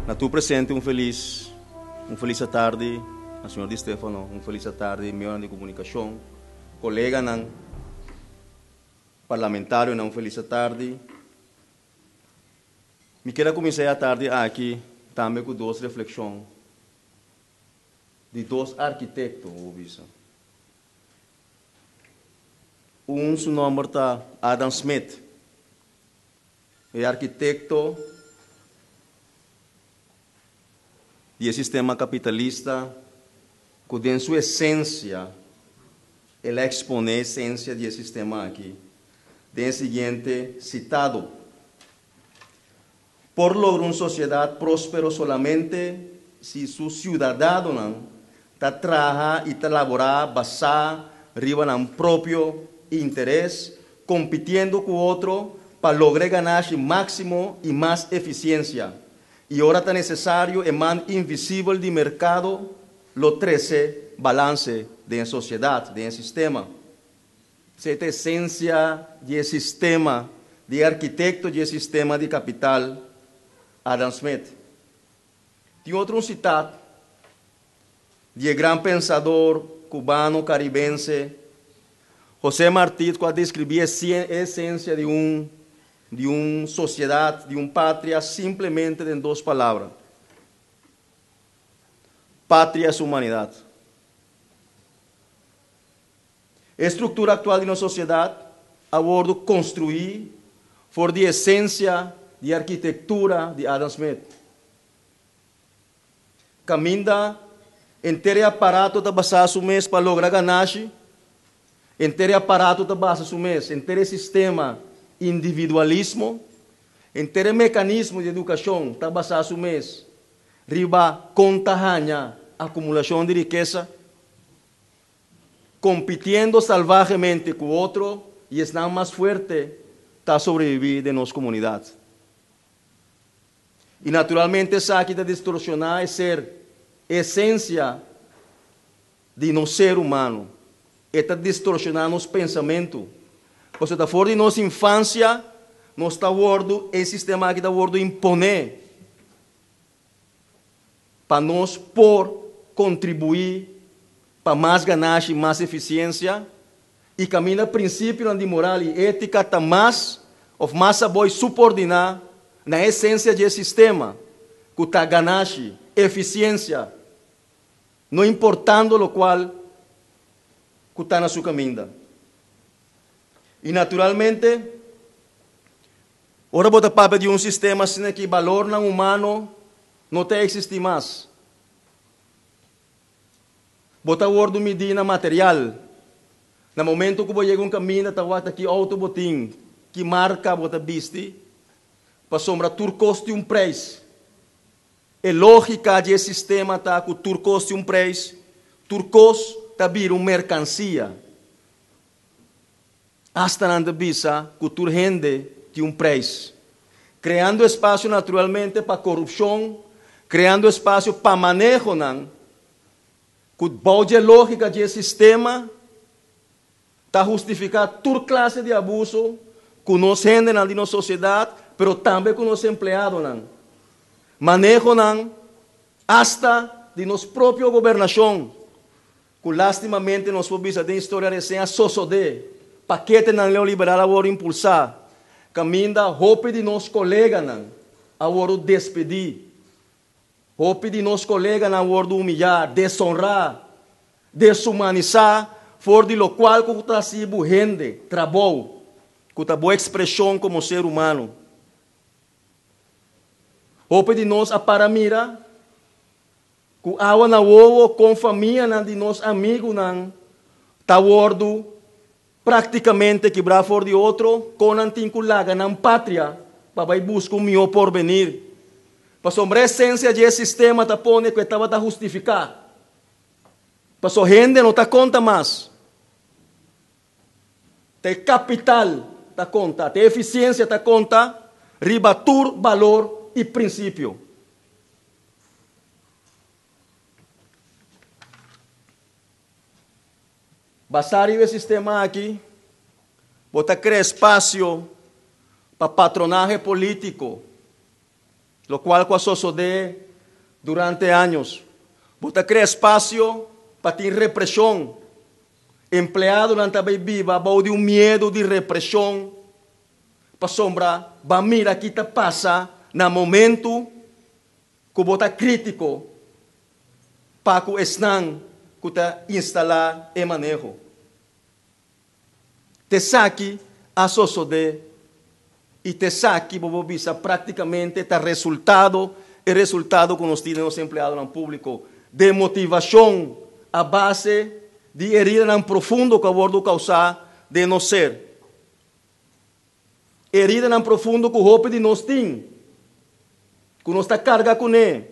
Na tur presente un felis un felis atardi na señor Di Stefano, un felis atardi meonan di comunicacion, coleganan, parlamentarionan un felis atardi. Mi kier a cuminsa e atardi aki tambe cu dos reflexion di dos arquitecto, bo bisa. Un su nomber ta Adam Smith. E arkitekto di e sistema kapitalista ku den su esensia el a eksponé esensia di e sistema aki den e siguiente sitado, Por logra un sosiedat próspero solamente si su siudadadonan ta traha i ta laborá basá riba nan propio interes compitiendo cu otro pa logra e ganashi maximo y mas eficiencia, y ora ta necesario e man invisibel di mercado lo trece balance den e sociedad, den e sistema. Esey ta esencia di e sistema, di e arquitecto di e sistema di capital, Adam Smith. Tin otro un citat di e gran pensador cubano caribense José Martí cu a describi e esencia di un di un sociedad, di un patria simplemente den dos palabra, Patria es humanidad. E structura actual di nos sociedad a wordo construi for di esencia di arquitectura di Adam Smith. Kaminda henter e aparato ta basá su mes pa logra ganashi, henter e aparato ta basa su mes, henter e sistema individualismo, henter e mekanismo di edukashon ta basá su mes riba kon ta haña akumulashon di rikesa, kompitiendo salvahemente ku otro i esnan mas fuerte ta sobrebibí den nos komunidat. I naturalmente esaki ta distorsioná e ser, e esensia di nos ser humano. E ta distorsioná nos pensamentu. Pasobra ta for di nos infansia nos ta wòrdu, e sistema aki ta wòrdu imponé pa nos por kontribuí pa mas ganashi, mas efisiensia, i kaminda prinsipionan di moral i étika ta mas òf mas abou i supordiná na e esensia dje sistema, ku ta ganashi, efisiensia, no importando lokual ku ta na su kaminda. I naturalmente, ora bo ta papia di un sistema asina ki balornan humano no ta eksistí mas. Bo ta wordu midí na material. Na momento ku bo yega un kaminda ta wak ta ki outo bo tin, ki marka bo ta bisti, pasobra tur kos tin un preis. E lógika di e sistema ta ku tur kos tin un preis, tur kos ta bira un merkansia. Asta nan ta bisa ku tur hende tin un preis. Kreando espasio naturalmente pa korupshon, kreando espasio pa manehonan ku bou dje lógika dje sistema ta hustifiká tur klase di abuso ku nos hendenan di nos sosiedat, pero tambe ku nos empleadonan. Manehonan asta di nos propio gobernashon. Ku lastimamente nos por bisa den historia resien a sosodé, paketenan neoliberal a wòrdu impulsá, kaminda hopi di nos koleganan a wòrdu despedí, hopi di nos koleganan a wòrdu humiyá, desonrá, deshumanisá for di lokual ku ta hasi bo hende, trabou, ku ta bo ekspreshon komo ser humano. Hopi di nos a para mira Ku awa na wowo kon famianan di nos amigunan ta wòrdu praktikamente kibrá for di otro, kon nan tin ku laga nan patria pa bai buska un mihó porbenir. Pasobra e esensia dje sistema ta pone ku e tabata hustifiká. Paso hende no ta konta mas. Ta e kapital ta konta, ta e efisiensia ta konta riba tur balor i prinsipio. Basá riba e sistema aki, bo ta krea espasio pa patronahe polítiko. Lokual ku a sosodé durante años. Bo ta krea espasio pa tin represhon. Empleadonan ta bai biba bou di un miedu di represhon pasobra bo a mira ki ta pasa na momentu ku bo ta krítiko pa ku esnan ku ta instalá e maneho. T'esaki a sosodé i t'esaki bo por bisa práktikamente ta resultado, e resultado ku nos tin den nos empleadonan públiko, demotivashon a base di heridanan profundo ku a wòrdu kousá den nos ser. Heridanan profundo ku hopi di nos tin, ku nos ta karga kuné,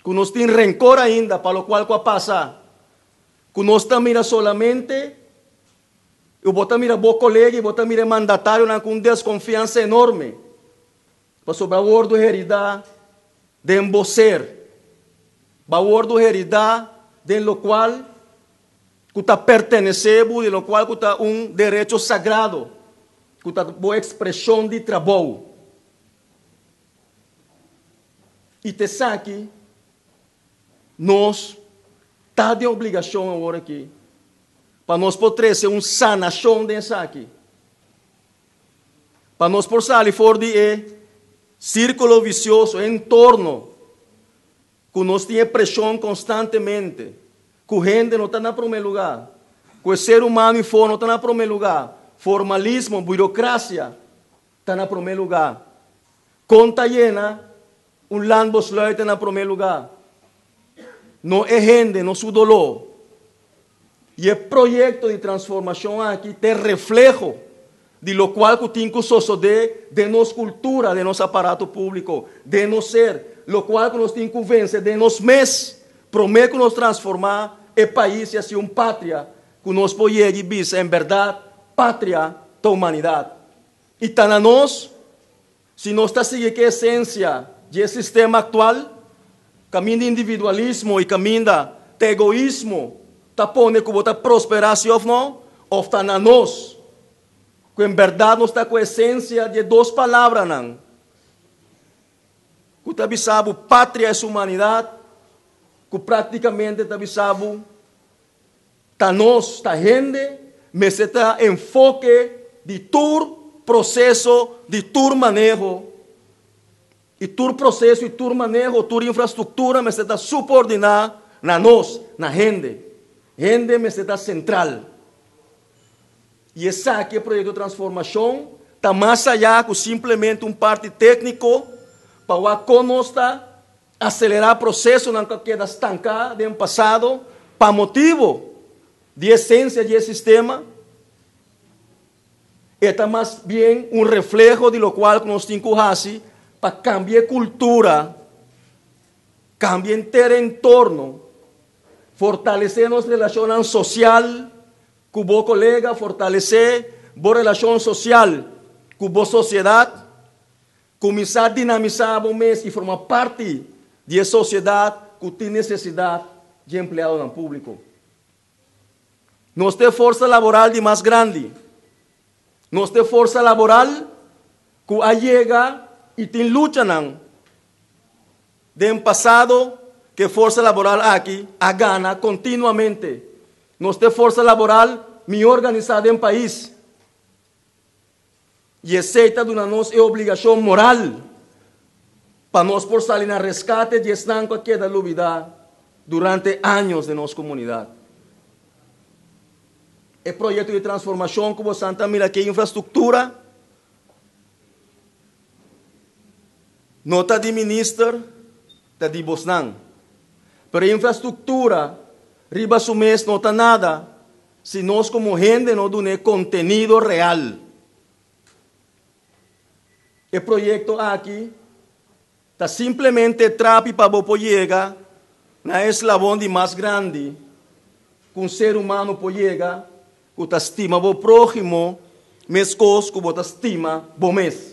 ku nos tin renkor ainda pa lokual ku a pasa. Ku nos ta mira solamente i bo ta mira bo kolega i bo ta mira e mandatarionan ku un deskonfiansa enorme pasobra a wordu heridá den bo ser, bo a wordu heridá den lokual ku ta pertenesé bo, den lokual ku ta un derecho sagrado, ku ta bo ekspreshon di trabou. I ta esaki Nos ta den obligashon awor aki pa nos por trese un sanashon den esaki, pa nos por sali for di e sírkulo visioso, e entorno ku nos tin e preshon konstantemente, ku hende no ta na promé lugá, ku e ser humano ifó no ta na promé lugá, formalismo, burokrasia ta na promé lugá. Kon ta yena Un landbesluit ta na promé lugá. No e hende, no su doló. I e proyekto di transformashon aki ta e refleho di lokual ku tin ku sosodé den nos kultura, den nos aparato públiko, den nos ser, lokual ku nos tin ku vense den nos mes promé ku nos transformá e pais i hasi un patria ku nos por yega i bisa en bèrdat patria ta humanidat. I ta na nos Si nos ta sigui ku e esensia di e sistema aktual, kaminda individualismo i kaminda ta egoismo ta pone ku bo ta prosperá si òf no, òf ta na nos ku en bèrdat nos ta ku e esensia di e dos palabranan ku ta bisa bo patria es humanidat, ku práktikamente ta bisa bo Ta nos, ta hende, mester ta enfoke di tur proseso, di tur maneho. I tur proseso i tur maneho, tur infrastruktura mester ta supordiná na nos, na hende. Hende mester ta sentral. I esaki e proyekto Transformashon ta mas ayá ku simplemente un parti tékniko pa wak kon nos ta Acelerá procesonan cu a keda stancá den pasado pa motibo di esencia di e sistema, e ta mas bien un refleho di locual cu nos tin cu haci pa cambia e cultura, cambia henter e entorno, fortalecé nos relacionnan social cu bo colega, fortalecé bo relacion social cu bo sociedad. Kuminsá dinamisá bo mes i forma parti di e sosiedat ku tin nesesidat di empleadonan públiko. Nos ta e forsa laboral di mas grandi. Nos ta e forsa laboral ku a yega i tin luchanan den pasado ku e forsa laboral aki a gana kontinuamente. Nos ta e forsa laboral mihó organisá den pais. I esei ta duna nos e obligashon moral pa nos por sali na reskate di esnan ku a keda lubidá durante años den nos komunidat. E proyekto di transformashon ku bosan ta mira aki e infrastruktura no ta di minister, ta di bosnan. Pero e infrastruktura riba su mes no ta nada Si nos komo hende no dun'é kontenido real, e proyekto aki ta simplemente trapi pa bo por yega na e eslabon di mas grandi ku un ser humano por yega, ku ta stima bo próhimo meskos ku bo ta stima bo mes.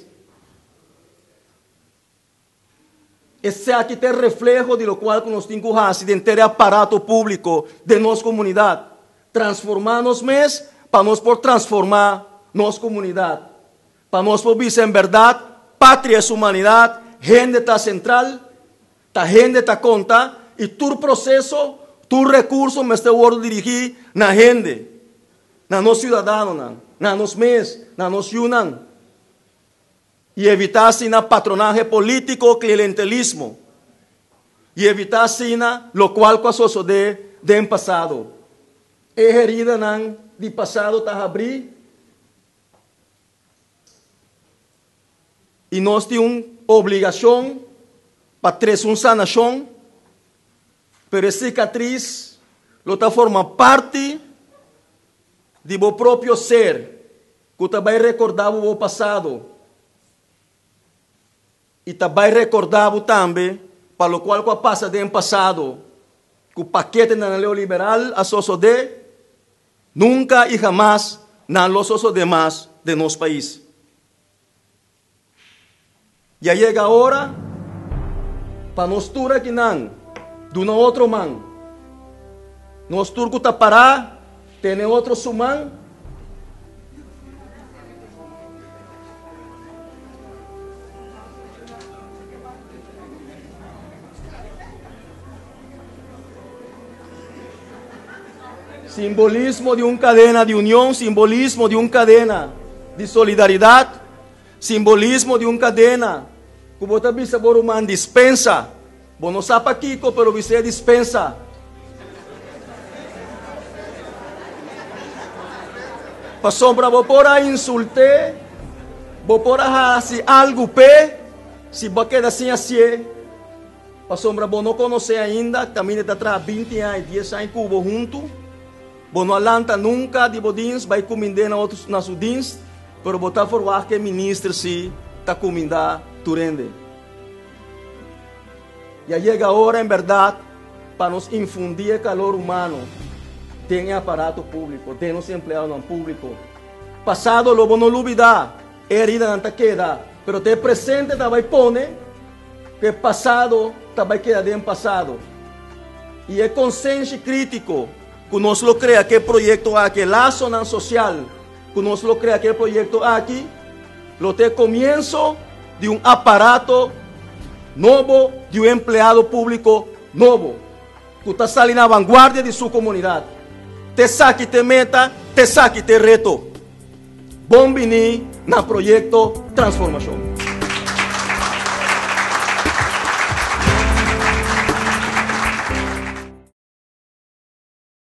Esaki ta e refleho di lokual ku nos tin ku hasi den ter e aparato públiko den nos komunidat, transformá nos mes pa nos por transformá nos komunidat, pa nos por bisa en bèrdat, Patria es humanidat. hende ta sentral, ta hende ta konta i tur proseso, tur rekurso mester wòrdu dirigí na hende, na nos siudadanonan, na nos mes, na nos yunan. I evitá asina patronahe polítiko, klientelismo. I evitá asina lokual ku a sosodé den pasado. E heridanan di pasado ta habrí i nos tin un obligashon pa trese un sanashon, pero e sikatris lo ta forma parti di bo propio ser ku ta bai rekordá bo bo pasado i ta bai rekordá bo tambe pa lokual ku a pasa den pasado ku paketenan neoliberal a sosodé, nunka i hamas nan lo sosodé mas den nos pais. Ya yega ora pa nos tur akinan duna otro man. Nos tur ku ta pará tene otro su man. Simbolismo di un kadena di union, simbolismo di un kadena di solidaridat, simbolismo di un kadena ku bo ta bisa bo ruman dispensa. Bo no sa pakiko, pero bis'é dispensa. Pasobra bo por a insult'é, bo por a hasi algu p'e, si bo a keda sin hasié. Pasobra bo no konosé ainda, kaminda ta traha 20 aña i 10 aña ku bo huntu. Bo no a lanta nunka di bo dins bai kumind'é na otro na su dins, pero bo ta ferwagt ku e minister si ta kumindá tur hende. Ya yega ora en bèrdat pa nos infundí e kalor humano den e aparato públiko, den nos empleadonan públiko. Pasado lo bo no lubidá, e heridanan ta keda, pero ta e presente ta bai pone ku e pasado ta bai keda den pasado. I e konsenshi krítiko ku nos lo krea ku e proyekto aki, e lasonan sosial ku nos lo krea ku e proyekto aki, lo ta e komienso di un aparato nobo, di un empleado públiko nobo, ku ta sali na vanguardia di su komunidat. T'esaki t'e meta, t'esaki t'e reto. Bon bini na Proyekto Transformashon.